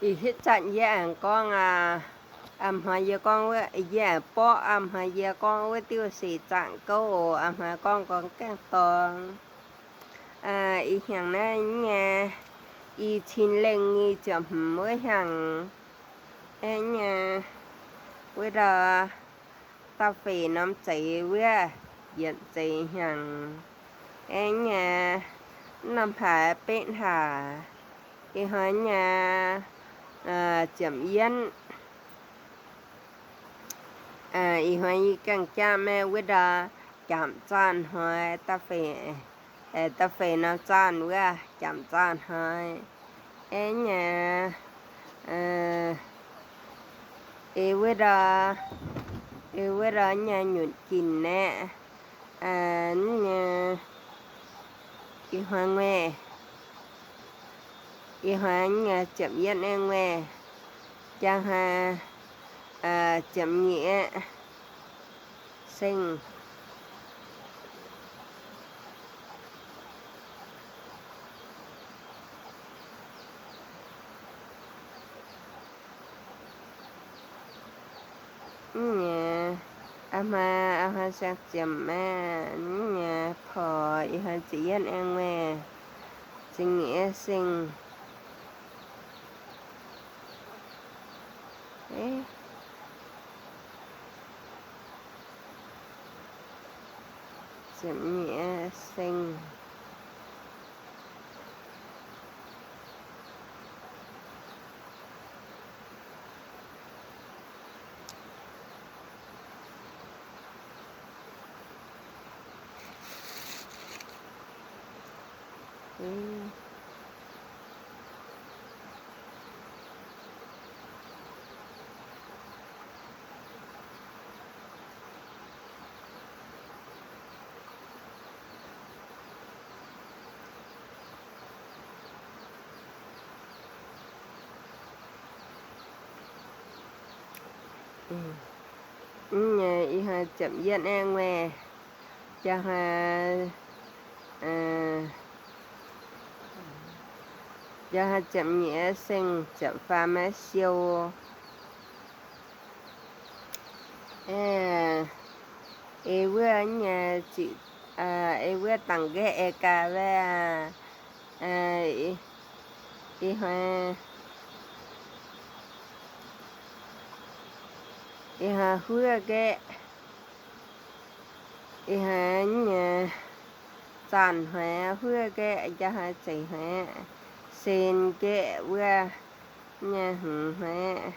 Ih hitv zanc yie aengx gorngv aqv, a'hnoi yie gorngv wuov, yie aengx borqv a'hnoi yie gorngv wuov diuh seix zaangc gouv oc. A'hnoi gorngv gorngv gaengh dorngx. Ih hnyangx naaiv nyei, i cin lengh i ziepc hmz wuov hnyangx, aeqv nyei, wuov ndau dauh feix norm zeiz wuov, yietc zeiz hnyangx, aeqv nyei, mv norm hlaax betv hlaax, ih hnoi nyei, ziepc yietv, ih hnoi yie gaengh jaa maah, wuov ndau jaapc zaanh hnoi, dauh feix, dauh feix norm zaanh wuov, jaapc zaanh hnoi, aeqv nyei, ei wuov ndau, ei wuov ndau nyei nyutc ginc naeqv, nyei, ih hnoi nguaih, ih hnoi nyei ziepc yietv naeqv nguaih, jaa hnoi ziepc nyeic seng. Mv nyei, a'hnoi, a'hnoi siang ziepc maah, mv nyei, porc ih hnoi ziepc yietv naeqv nguaih, ziepc nyeic seng. Ziepc nyeic seng. Mv nyei, ih hnoi ziepc yietv naeqv nguaih, jaa hnoi, jaa hnoi ziepc nyeic seng, ziepc faam maiv siou. Ei wuov nyei ziqc, ei wuov dangc nqaeqv ei gaax wuov, ih hnoi, ih hnoi huov nqaeqv, ih hnoi nyei zaanh hnoi huov nqaeqv, jaa hnoi zeiz hnoi sen nqaeqv wuov nyei hmz hnoi.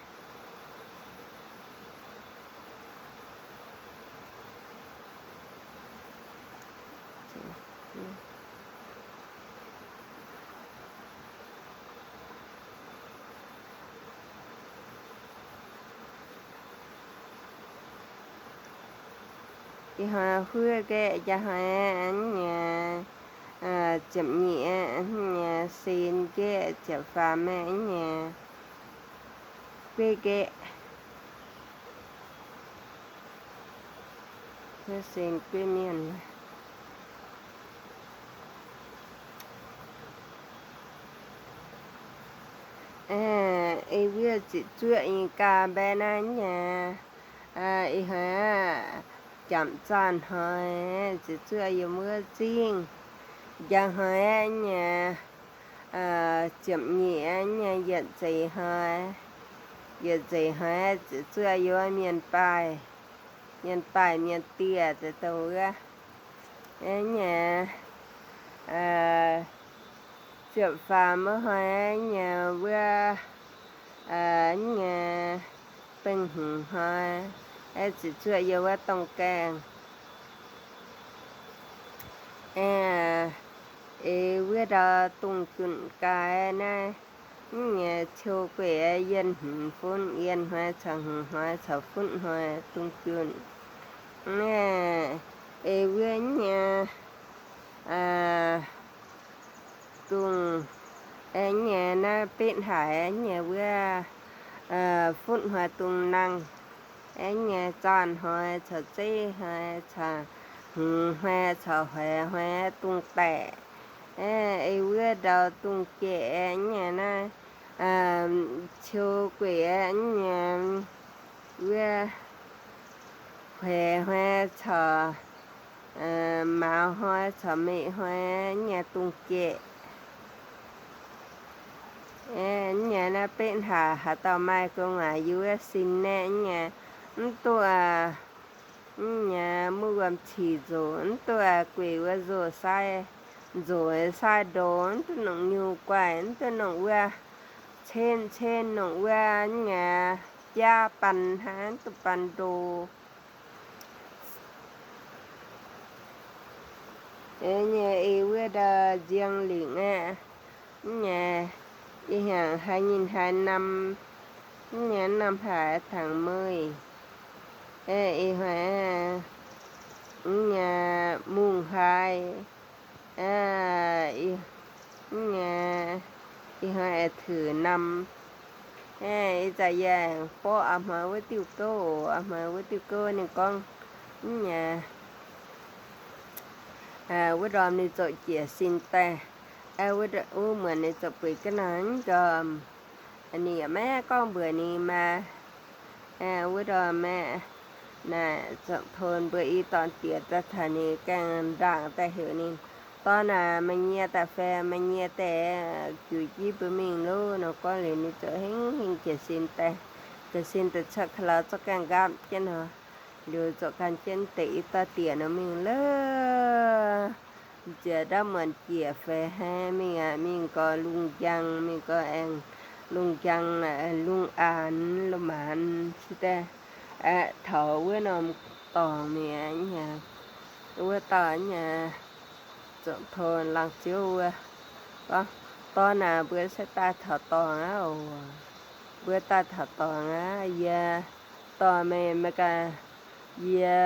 Ih hnoi huov nqaeqv, jaa hnoi nyei ziepc nyeic nyei sen nqaeqv, ziepc faam nyei gueiv nqaeqv. Sen gueiv mienh. Ei wuov ziqc zuoqv nyei gaax mbaeqc naaiv nyei, ih hnoi jaapc zaanh hnoi, ziqc zuoqv yiem wuov zingh. Njang hnoi nyei, ziepc nyeic nyei yietc zeiz hnoi, yietc zeiz hnoi ziqc zuoqv yiem wuov mienh baaih, mienh baaih mienh dieh za'gengh wuov nyei, ziepc faam wuov hnoi nyei wuov nyei bengh hmz hnoi, ziqc zuoqv yiem wuov dongh gaengh. Ei wuov ndau dungz junc gaax naaiv, mv nyei ciou gueic yienh hmz funv, yienh hnoi caux hmz hnoi caux funv hnoi dungz junc. Ei wuov nyei dungz, nyei naaiv betv hlaax nyei wuov futv hnoi dungz nangh, nyei zaanh hnoi caux zeiv hnoi caux hmz hnoi caux hoix hnoi dungz daic. Ei wuov ndau dungz jieqv nyei naaiv, ciou gueic aqv, mv nyei wuov hueix hnoi caux mauz hnoi caux meih hnoi nyei dungh jieqv. Mv nyei naaiv betv hlaax haaix dauh maaih gu'nguaaic yie wuov sin naeqv nyei, mv duqv, mv nyei muv wuom cic nzoc, mv duqv gueic wuov nzoc sai, nzoc sai ndoh, mv duqv nongc nyungc guaih, mv duqv nongc wuov cen cen, nongc wuov mv nyei biaav banh hnangv, mv duqv banh ndoh. Nyei ei wuov ndau nziang lingc aqv. Mv nyei ih hnyangx haaix nyungc haaix norm, mv nyei norm haaix tangx meih, ih hnoi, mv nyei mungh haaix, mv nyei ih hnoi aengx tuix norm. Ih zanc yie aengx borqv a'hnoi wuov diuh gouv, a'hnoi wuov diuh gouv ninh gorngv, mv nyei wuov ndorm ninh zoux jiec sin daaih, wuov muonz ninh zoux bueix ga'naaiv ndorm, ninh yaac maiv gorngv mbuox ninh maa. Wuov ndorm aeqv, naaic zorqv taux mbuo i dorn diex daaih taux ninh gaengh ndaangc daaih heuc ninh, dorn aac, meih nyei daaih fai meih nyei daaih juix jienv mbuo mingh loh nor gorngv liuz ninh zoux hengv hengh jiec sin daaih, jiec sin daaih cuotv ka'lauh zorqv gaengh nqaapv jienv nor, liuz zorqv gan jienv deix i dorn diex nor mingh loh. Nziex ndau muonc jiex feix hnoi mingh aqv, mingh gorx lungh njang, mingh gorx aengx lungh njang, lungh aanx, lungh maanx, ci daaih aeqv, taux wuov norm dorngx mi'aqv nyei, wuov dauh nyei, zoux taux laangz ziouv wuov, gorngv, dorn aac, mbuo se daaih taux dorngx aqv oc. Mbuo daaih taux dorngx aqv. Yie dorh meih, meih ganh, yie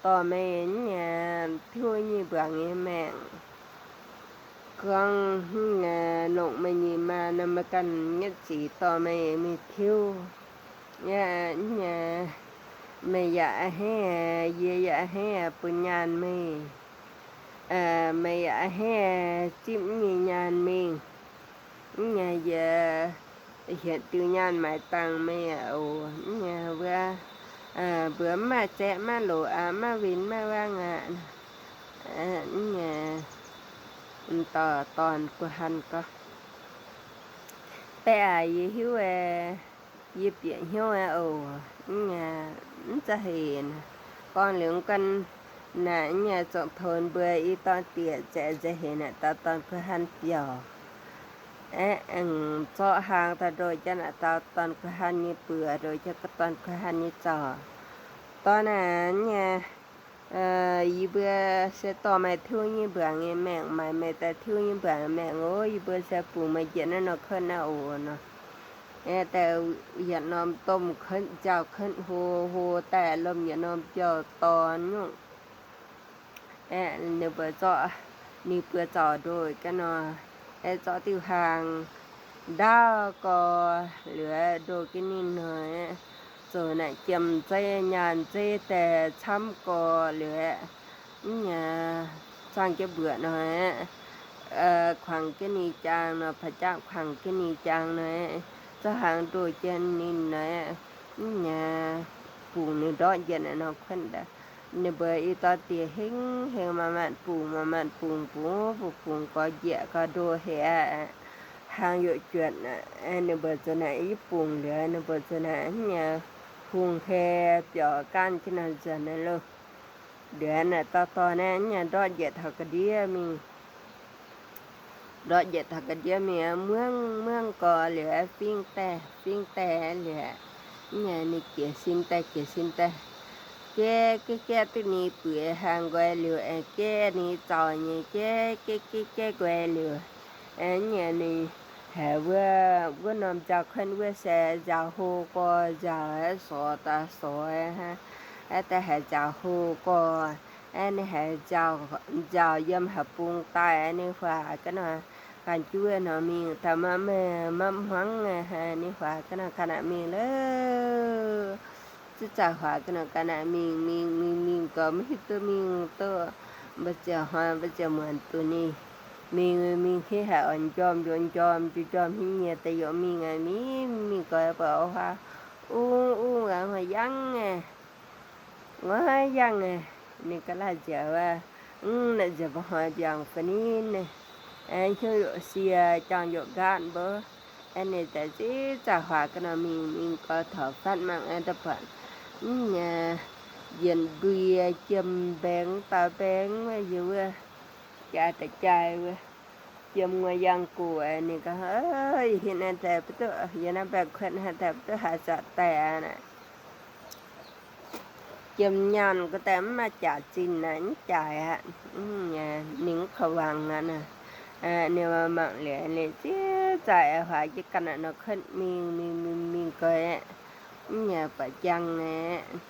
dorh meih nyei tiuv nyei mbuangz nyei maengc. Gorngv longc meih nyei maa nor, meih ganh nyietv zic dorh meih mingh tiuv. Yie nyei, meih yaac a'hneiv, yie yaac a'hneiv bun nyaanh meih. Meih yaac a'hneiv zipv nyei nyaanh mingh. Mv nyei yie hienx diuh nyaanh maaiz dangh meih oc. Mv nyei wuov, mbuo mv maaih zaeqv maiv loc aqv, maiv win maiv wangv aqv. Mv nyei dorh dorn guh hanh gorngv, baeqv aac, yie hiuv, yie bieqc hnyouv oc. Mv nyei, mv za'heix gorngv liuz gan naaic, mv nyei zorqv taux mbuo i dorn diex zaeqv nza'heix naaic dauh dorn guh hanh biauc. Aengx zorqv hlaang daaih ndoh jienv naaic dauh dorn guh hanh nyei buoz, ndoh jienv ga'dorn guh hanh nyei zaux. Dorn aac, mv nyei, yie mbuo se dorh meih tiuv nyei mbuangz nyei maengc, maaiz meih daaih tiuv nyei mbuangz nyei maengc oc. Yie mbuo se bungx meih njiec naaiv norm kuotv naaiv oc nor. Daaih yietc norm domh kuotv nziaaux kuotv hlo, hlo daaih lomh yietc norm biauv dorn nyungc. Ninh mbuo zorqv, ninh mbuo zaux ndoih ga'naaiv nor, zorqv diuh hlaang ndaauv gorx liuz ndoh jienv ninh nor, zoux naaic jiem-zeiv nyaanh zeiv daaih camv gorx liuz, mv nyei, zaangh jienv mbuoqc nor, kuangx jienv ninh jaang nor, ba'jangv kuangx jienv ninh jaang nor, zorqv hlaang ndoh jienv ninh nor, mv nyei, bungx ninh ndortv njiec naaic norm kuotv daaih. Ninh mbuo i dorn diex hengv hengx manc-manc bungx, manc-manc bungx, bungx, bungx gorx njiec gorx ndoh haic aqv. Hlaang yaac juotc aqv. Ninh mbuo zoux naaic yie bungx liuz, ninh mbuo zoux naaic hungh hei biaux gaanv jienv naaic nzuonx naaic loh. Liuz naaic dorh dorh naaiv nyei ndortv njiec taux ga'ndiev mingh. Ndortv njiec taux ga'ndiev mingh, muangv muangv gorx liuz fingv daaih, fingv daaih liuz, mv nyei ninh jiez sin daaih, jiez sin daaih. Jaiv jaiv jaiv duqv ninh bueix hlaang nqoi liuz, aengx jaiv ninh zaux nyei, jaiv jaiv jaiv jaiv nqoi liuz, mv nyei ninh haiz wuov, wuov norm nziaaux kuotv wuov se nziaaux hlo gorx, nziaaux sorx daaih sorx, daaih haiz nziaaux hlo gorx, ninh haiz nziaaux yiem haaix bung daaih, ninh huaax ga'naaiv gan juov nor mingh, daaih maiv, maiv hmuangv, ninh huaax ga'naaiv ga'naaiv mingh loh. Zuqc zaah huaax ga'naaiv ga'naaiv mingh, mingh mingh mingh gorx maiv hiuv duqv mingh duqv mbu'ziex hnoi mbu'ziex muonz duqv ninh mingh mingh mingh, hingv haic oix njormh, njormh njormh njormh njormh hingv nyiec daaih yaac mingh aqv. Mingh mingh goix buatc wuov huaax ungv ungv, yangv aqv, nguov yangv aqv. Ninh ga'naaiv nziaauc wuov, ungv naaic nziaauc mba'hnoi mbiaangx fai ninh, hnyouv yoc sie, jangx yoc nqaatv mbuo. Ninh daaih ziex zaaih huaax ga'naaiv mingh, mingh goix taux fatv mangc aeqv, daaih buatc mv nyei, yienc mbui, jiem mbaengx, dau mbaengx wuov, yie wuov, jaa daaih jai wuov, jiem nguov yangh gox. Ninh gorngv, Ov, yie hitv naaiv daaih mv duqv, yie naaiv mbaengx-kuotv naaiv daaih mv duqv haaix zanc daaih aqv. Jiem nyaanh gorngv daaih mv maaih jaax zinh naaic, mv jaaix aqv. Ninh mv koi wangc aqv. Ninh mangc liuz, ninh ziex zaaih huaax jienv ganh naaic nor kuotv mingh, mingh mingh mingh goix, mv nyei buatc njang aqv.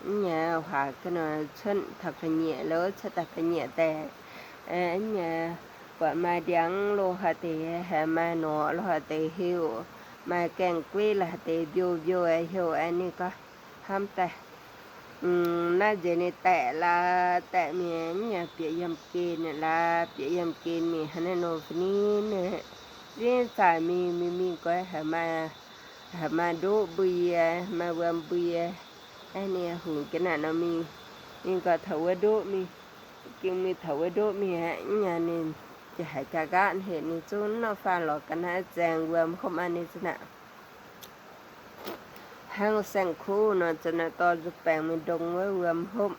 Mv nyei huaax ga'naaiv cuotv taux ga'nyiec lov, cuotv taux ga'nyiec daaih, mv nyei buatc maaih ndiangx lo haaix deix, haiz maaih norqc lo haaix deix heuc, maaih gaeng-gueiv lo haaix deix mbiouh mbiouh heuc. Ninh gorngv, Hnamv daaih, naaiv nziex ninh daeqc laaix daeqc mingh, mv nyei bieqc yiem gen laaix bieqc yiem gen mingh, hnangv naaiv nor fai ninh, ziex zaaih mingh mingh mingh goix, haiz maaih, haiz maaih ndoqv mbui, maaih wuom mbui. Ninh hungx jienv naaic nor mingh, mingh goix taux wuov ndoqv mingh, ging mingh taux wuov ndoqv mingh aqv. Mv nyei ninh ziouc haiz jaa nqaatv heuc ninh zungv nor faanh lorz ga'naaiv zaeng wuom hopv aqv. Ninh za'naaic hnangv saeng-kuv nor, za'naaic dorh nzuih baengx mingh ndongc wuov wuom hopv.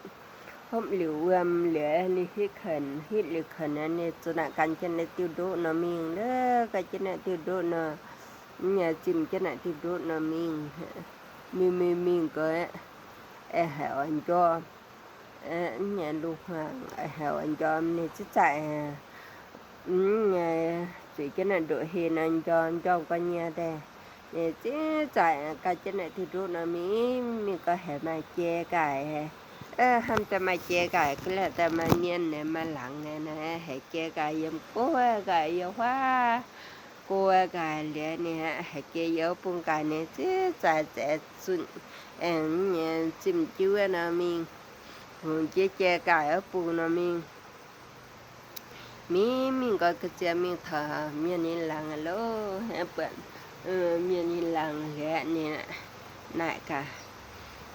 Hopv liuz wuom liuz, ninh hitv kouv, hitv liuz kouv, ninh za'naaic gan jienv naaiv diuh ndoqv nor mingh, lov gan jienv naaiv diuh ndoqv nor, mv nyei zimh jienv naaiv diuh ndoqv nor mingh. Mingh mingh mingh goix, haiz oix njormh, mv nyei lu hmuangx, haiz oix njormh, ninh ziex zaaih, mv nyei zueiz jienv naaiv ndoqv heh nor njormh, njormh ga'nyiec daaih, ninh ziex zaaih gan jienv naaiv diuh ndoqv nor mingh, mingh gau haiz maaih jai nqaaic. Hnamv daaih maaih jai nqaaic, ga'naaiv daaih maaih mienh, maaih laangz naaic, haiz jai nqaaic yiem guoqv nqaaic, yiem huaav guoqv nqaaic liuz, ninh haiz jai yiem wuov bung nqaaic, ninh ziex zaaih zaeqv zunh, aengx nyei zimh jienv wuov nor mingh, hungx jienv jai nqaaic wuov bung nor mingh. Mingh mingh gau ga'ziex mingh taux mienh nyei laangz loh, buatc mienh nyei laangz liuz, ninh naaic gaax,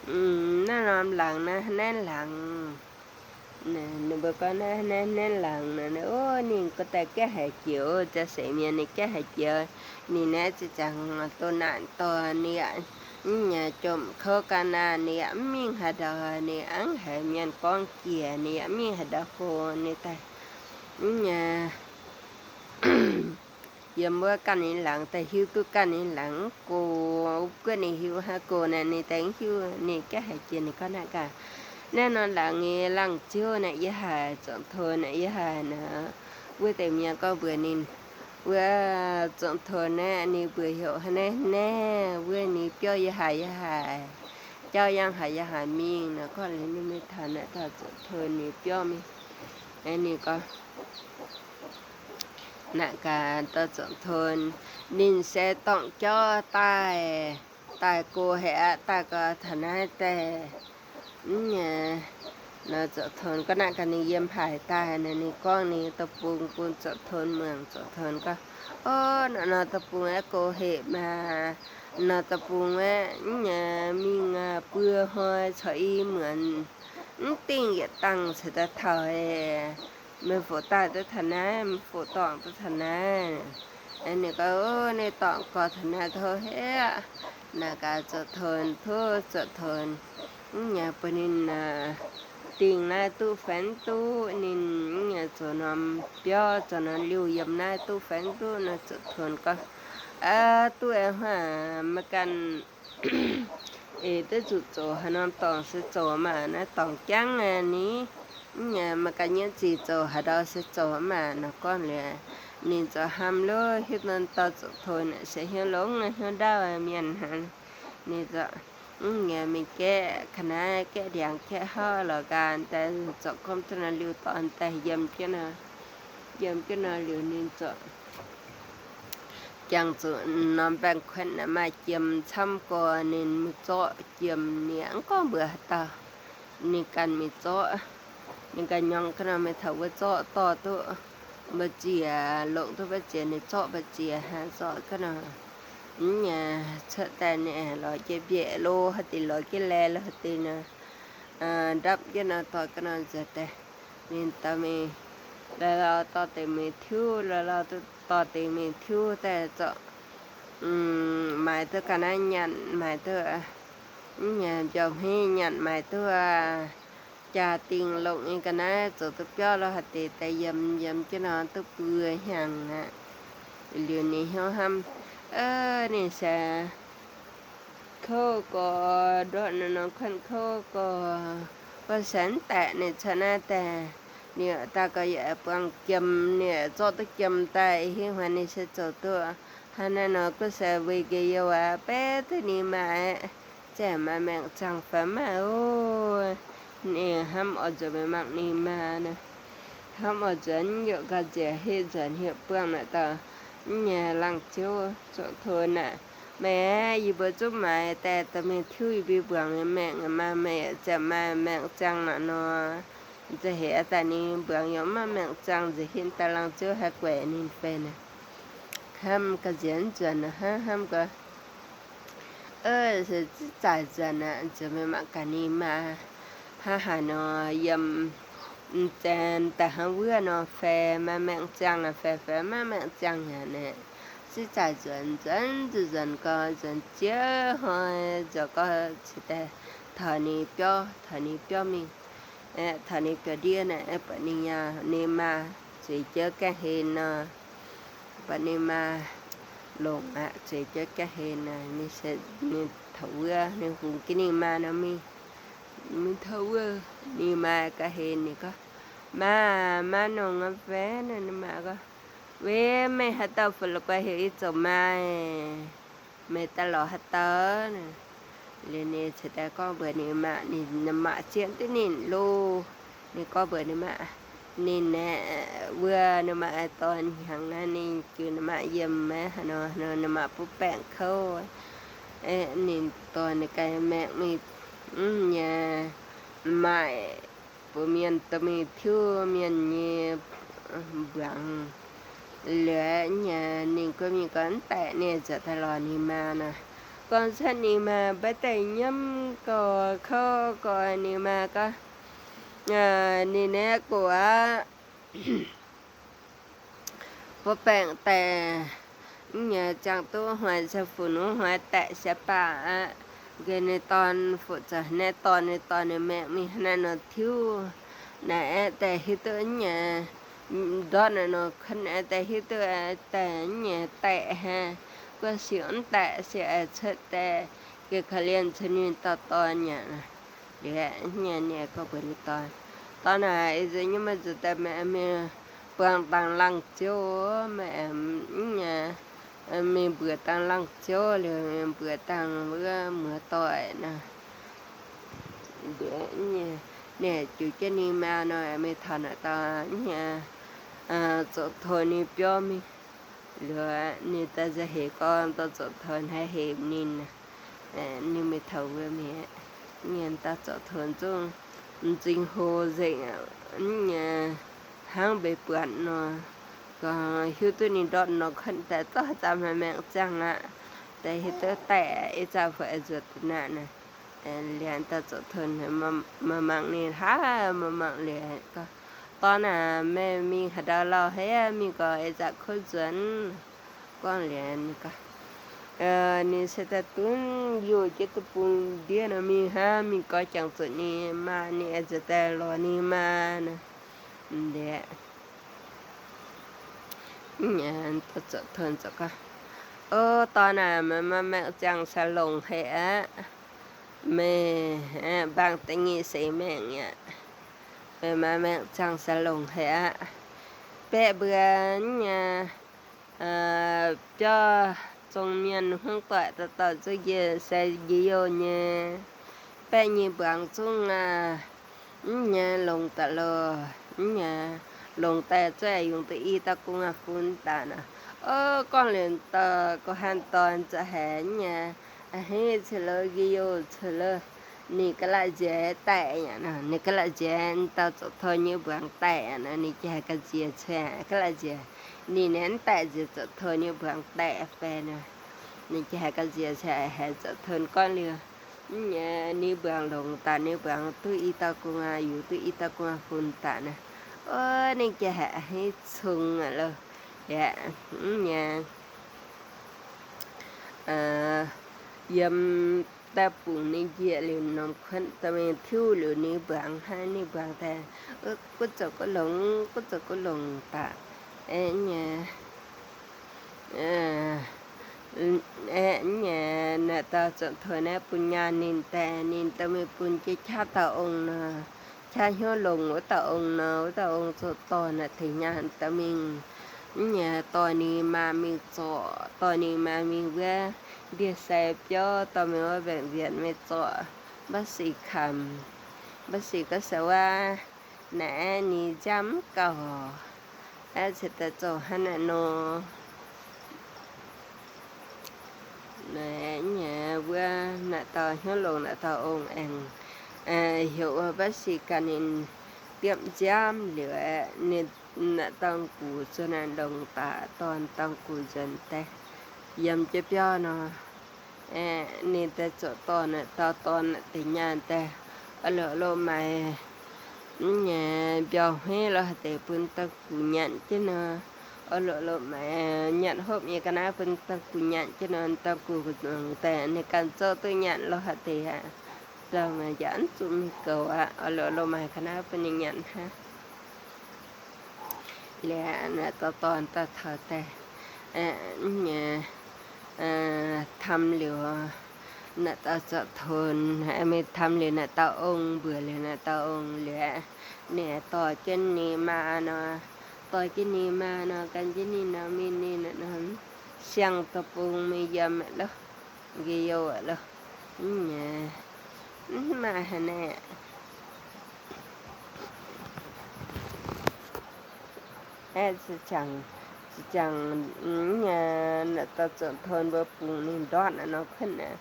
Naaiv norm laangz naaiv naaiv laangz. Ninh mbuo gorngv naaiv naaiv naaiv laangz nor, ov, ninh gorngv daaih gaeqv haic jiex, jaa seix mienh ninh gaeqv haic jiex. Ninh naaiv ziqc ziangx doh naanc dorh ninh yaac, mv nyei jomc kouv ga'naaiv ninh yaac mv mingh haaix ndau, ninh angv haiz mienh gorngv jiex ninh yaac mv mingh haaix ndau hlo. Ninh daaih, mv nyei yiem wuov ganh nyei laangz daaih hiuv duqv ganh nyei laangz mv gox, guoqv ninh hiuv haaix gox naaic ninh daaih mv hiuv. Ninh gaeqv haic jiex ninh gorngv naaic gaax, Naaiv norm laangz nyei laangz ziouv naaic yie haic, zorngc taux naaic yie haic naaic. Wuov deix mienh gorngv mbuox ninh, Wuov zorngc taux naaiv ninh mbuox heuc hnangv naaiv naaiv, wuov ninh biauv yie haic yie haic, jauv yangh haic yie haic mingh naaic. Gorngv liuz ninh mingh taux naaic dauh zorngc taux ninh biauv mingh, ninh gorngv naaic gaax dauh zorngc taux, Ninh se dorngc jauv daaih, daaih gox haic aqv, daaih gau taux naaiv daaih. Mv nyei nor zorqv taux gorngv naaic gaax ninh yiem haaix daaih nor, ninh gorngv ninh deic-bung bun zorqv taux muangx. Zorqv taux gorngv, Ov, nor nor deic-bung aeqv, gox haic maah! Nor deic-bung aeqv, mv nyei mingh buo hnoi corc i muonz, mv dingh yietc dangh ceix daaih taux. Meih foqc daaih duqv taux naaiv, meih foqc dorngc duqv taux naaiv. Ninh gorngv, Ov, ninh dorngc gau taux naaiv tov haic. Naaic gaax zorqv taux, tov zorqv taux, mv nyei bun ninh dingh naaiv duqv fai mv duqv, ninh mv nyei zoux norm biauv zoux norm liuh yiem naaiv duqv fai mv duqv nor. Zorqv taux gorngv, Aa, duqv aqv huaax, meih ganh eix duqv zuqc zoux haaix norm dorngc se zoux maah! Naaiv dorngc jangv aqv ni. Mv nyei meih ganh nyiemv zingh zoux haaix ndau se zoux maah! Nor gorngv liuz, ninh ziouc hnamv lov hiuv duqv dauh zorqv taux naaic se hnyouv longx hnyouv ndaauv mienh hnangv. Ninh ziouc mv nyei mingh gaeqv ga'naaiv, gaeqv ndiangx gaeqv hauv lorz nqaang daaih, zorqv gormx duqv norm liuh dorn daaih yiem jienv nor. Yiem jienv nor liuz ninh ziouc jangx zuqc norm mbaengx-kuotv naaic maaih jiem camv gorx, ninh mingh zorqv jiem. Ninh mv gorngv mbuox haaix dauh, ninh ganh mingh zorqv. Ninh ganh nyorng ga'naaiv mingh taux wuov zorqv dorh duqv mbu'ziex, longc duqv mbu'ziex ninh zorqv mbu'ziex hnangv, zorqv ga'naaiv cuotv daaih ninh lorz jienv mbiaeqc lo haaix deix, lorz jienv laih lo haaix deix nor, ndapv jienv nor dorh ga'naaiv nzuonx daaih. Ninh dorh mingh, lauh lauh dorh deix mingh tiuv, lauh lauh dorh deix mingh tiuv daaih zorqv maaiz duqv ga'naaiv nyanc, maaiz duqv mbiauz hmeiv nyanc, maaiz duqv jaa-dingh longc nyei ga'naaiv zoux duqv biauv lo haaix deix daaih yiem, yiem jienv nor duqv buo hnyangx aqv. Liuz ninh hnyouv hnamv, ninh se kouv gorx, ndortv naaiv nor kuanv kouv gorx, gorngv se mv daeqc ninh cuotv naaiv daaih, ninh daaih gorx yaac buangh jiem, ninh zorqv duqv jiem daaih, ih hingv hmuangx ninh se zoux duqv hnangv naaiv nor. Gorngv se weic nqemh youh aqv, beiv duqv ninh maa aeqv, zaeqc maaih maengc ziangh fai mv maaih oc. Ninh hnamv oix nzuonx mingh mangc ninh maa nor, hnamv oix nzuonx yaac ga'nziex hitv nzuonx hieh buangh naaic dauh nyei laangh ziouv zoux tov naaic, meih aeqv, yie mbuo zungv maaiz daaih dorh mingh tiuv yie mbuo mbuangz nyei maengc aqv, maaih meih zaeqc maaih maengc ziangh naaic nor. Nzauh heix daaih ninh mbuangz yaac mv maaih maengc ziangh, nzauh heix daaih laangh ziouv haih guaix ninh fai naaic. Hnamv ga'nziex nzuonx hnangv, hnamv ga'nziex se zieqv zaaic nzuonx aqv, nzuonx mingh mangc gaax ninh maa hnangv haaix nor, yiem m'zanc daaih hnangv wuov nor fai maaih maengc ziangh aqv, fai fai mv maaih maengc ziangh aqv naaic. Zieqv zaaic nzuonx, nzuonx nzuonx nzuonx gau, nzuonx ziex hnoi nzuonx gau, cingx daaih taux ninh biauv, taux ninh biauv mingh, taux ninh biauv ndiev naaic, buatc ninh, ninh maa zueiz jienv gaengh hlen nor. Buatc ninh maa longc aqv, zueiz jienv gaengh hlen naaic, ninh se, ninh taux wuov, ninh hungx jienv ninh maa nor mingh, mingh taux wuov, ninh maa gaengh hlen, ninh gorngv, Maa, maa nongx aqv fai? Ninh maa gorngv, Weic meih haaix dauh fu'jueiv la'guaih heuc yie zoux maa? Meih daaih lorz haaix dauh? Liuz ninh cingx daaih gorngv mbuox ninh maa, ninh maa zieqv duqv ninh loh. Ninh gorngv mbuox ninh maa, ninh aeqv, wuov ninh maa dorn hnyangx naaiv ninh jiu ninh maa yiem haaix nor, ninh maa butv baengc kouv. Ninh dorh ninh ganh maengc mingh, mv nyei, maaih bun mienh dorh mingh tiuv mienh nyei mbuangz. Liuz nyei ninh guon mingh gorngv mv daic, ninh ziouc daaih lorz ninh maa nor. Gorngv cuotv ninh maa mbaeqv daaih nyiemv gau, kouv gau, ninh maa gorngv, ninh naaiv gox aqv, butv baengc daaih, mv nyei, ziangh duqv hnoi se fu-nungv hnoi daic se baac aqv. Nqemh ninh dorn fu-, zoux naaiv dorn, ninh dorh ninh maengc mingh hnangv naaiv nor tiuv. Naaiv aeqv, daaih hiuv duqv nyei, ndortv naaiv nor kuonv aeqv, daaih hiuv duqv daaih nyei daic hnangv. Guov sic mv daic se aengx cuotv daaih, geh korv-lienh caux ninh dauh dorn aqv. Liuz nyei ninh gorngv mbuox ninh dorn, Dorn aac, ih zanc nyei meih nzuonx daaih meih mingh buangh dangh laangh ziouv, meih mingh mbuox dangh laangh ziouv liuz mingh mbuox dangh wuov muoz-doic nor. Ninh jiu jienv ninh maa nor, mingh taux naaic dauh nyei zoux tov ninh biauv mingh. Liuz ninh daaih nzauh heix gorngv dauh zoux tov hnangv heix ninh, ninh mingh taux wuov mingh, nyei dauh zoux tov zungv m'nzing hlo nzengc, hnangv mbuo buatc nor, gorngv hiuv duqv ninh ndortv nor kuonv daaih zorqv haaix zanc maaih maengc ziangh aqv, daaih hiuv duqv daic ih zanc fai nzuonx daaih naaiv. Liuz dauh zoux tov maaih mangc ninh hnangv, maaih mangc liuz gorngv, Dorn aac, meih mingh haaix ndau lauh haic? Mingh gorx ih zanc kuv nzuonx. Gorngv liuz ninh gorngv, ninh se daaih dunv youh jienv duqv bung ndiev nor mingh hnangv, mingh gorx jangx zuqc ninh maa, ninh nzuonx daaih lorz ninh maa nor. Liuz dauh zoux tov gorngv, O dorn aac, meih maaih maengc ziangh se longc haic aqv. Meih mbaang da'nyeic seix maengc aqv. Meih maaih maengc ziangh se longc haic aqv. Baeqv mbuo nyei biauv zong mienh hmuangv doic dauh dauh zungv njiec se njiec youh nyei. Baeqv nyei mbuangz zungv aac, mv nyei longc daaih loh, mv nyei longc daaih zuov yungz duqv i dauh gong aac fun daaih nor. O gorngv liuz dauh gorx-hanh dorn za'gengh haiz nyei, a'hneiv ceix lorh njiec youh ceix lorh, ninh ga'laqv nziex daaih aqv nor, ninh ga'laqv nziex dauh zoux ton nyei mbuangz daaih aqv nor, ninh jiex haiz ga'nziex ceix ga'laqv nziex. Ninh naaiv daaih nziex zoux ton nyei mbuangz daaih fai nor, ninh jiex haiz ga'nziex ceix haiz zoux ton gorngv liuz, mv nyei ninh mbuangz longc daaih, ninh mbuangz duqv i dauh gu'nguaaz yungz, duqv i dauh gu'nguaaz funx daaih naaic. Ov, ninh jiex haiz haaix cong aqv loh. Yaac mv nyei yiem daaih bungx ninh njiec liuz norm kuotv dorh mingh tiuv liuz ninh mbuangz hnangv, ninh mbuangz daaih guv zoux guv longx, guv zoux guv longx daaih. Aeqv, nyei aeqv, nyei naaic dauh zoux ton naaiv bun nyaanh ninh daaih, ninh dorh mingh bun jienv qaqv dauh ong nor, qaqv hnyouv longx wuov dauh ong nor, wuov dauh ong zoux dorn naaic tengx nyaanh dorh mingh, mv nyei dorh ninh maa mingh zorc, dorh ninh maa mingh wuov ndie-sai biauv, dorh mingh wuov bệnh viện mingh zorc, บาสีคำ, บาสีก็แสดงว่า naaiv ninh nziaamv mv gauh, aeqv, cingx daaih zoux hnangv naaiv nor. Naaiv nyei wuov naaic dauh hnyouv longx naaic dauh ong aengx heuc wuov บาสี ganh ninh diepv nziaamv liuz aeqv, ninh naaic dauh gux zuqc naaic longc daaih dorn dauh gux nzuonx daaih yiem jienv biauv nor. Aeqv, ninh daaih zoux dorn naaic dauh dorn naaic deix nyaanh daaih, oix lorqc lorqc maaiz mv nyei mbiauh hmeiv lorh haaix deix bun dauh gux nyanc jienv nor. Oix lorqc lorqc maaiz nyanc hopv nyei ga'naaiv bun dauh gux nyanc jienv nor, dauh gux daaih ninh ganh zorqv duqv nyanc lorh haaix deix aqv. Dauh maaih jaax mv zuqc mingh goux aqv. Oix lorqc lorqc maaiz ga'naaiv bun ninh nyanc hnangv. Liuz naaic dauh dorn daaih taux daaih, mv nyei, tam liuz, naaic dauh zoux ton, mingh tam liuz naaic dauh ong, mbuox liuz naaic dauh ong liuz, ninh dorh jienv ninh maa nor, dorh jienv ninh maa nor, gan jienv ninh nor, mingh ninh nor, siang-deic-bung mingh yiem aqv loh, nqi youh aqv loh. Mv nyei, mv maaih haaix naaic. Aeqv, ziouc jangx, ziouc jangx, naaic dauh zoux ton mbuo bungx ninh ndortv aqv nor kuotv aqv.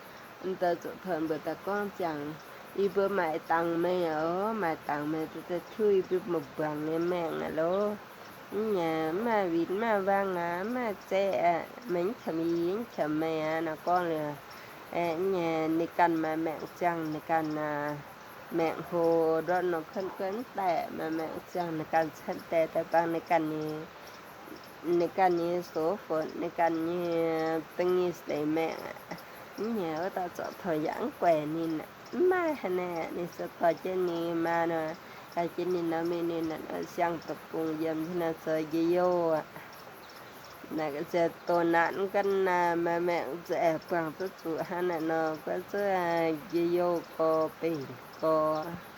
Dauh zoux ton mbuo daaih gorngv ziangx, yie mbuo maaic dangx meih oc, maaic dangx meih daaih tiuv yie mbuo mbuangz nyei maengc aqv loh. Mv nyei, mv maaih win mv maaih wang aqv, mv maaih zeiv aqv, meih mv qamx yie, yie mv qamx meih aqv nor gorngv liuz, aeqv, mv nyei, ninh ganh maaih maengc ziangh, ninh ganh maengc hlo, ndortv nor kuotv guotv mv daaih, maaih maengc ziangh, ninh ganh cuotv daaih daaih bangc ninh ganh nyei, ninh ganh nyei โสเภณี, ninh ganh nyei da'nyeic deix maengc aqv. Mv nyei, wuov dauh zoux ton yaac mv guaix ninh aqv. Mv maaih haaix naaic, ninh se dorh jienv ninh maa nor, dorh jienv ninh nor mingh ninh siang-deic-bung yiem jienv nor zoux nqi youh aqv. Naaic ga'sie doh naanc ganh maaih maengc za'eix buangh duqv zuqc hnangv naaic nor, guov zuqc nqi youh gorx, bengc gorx.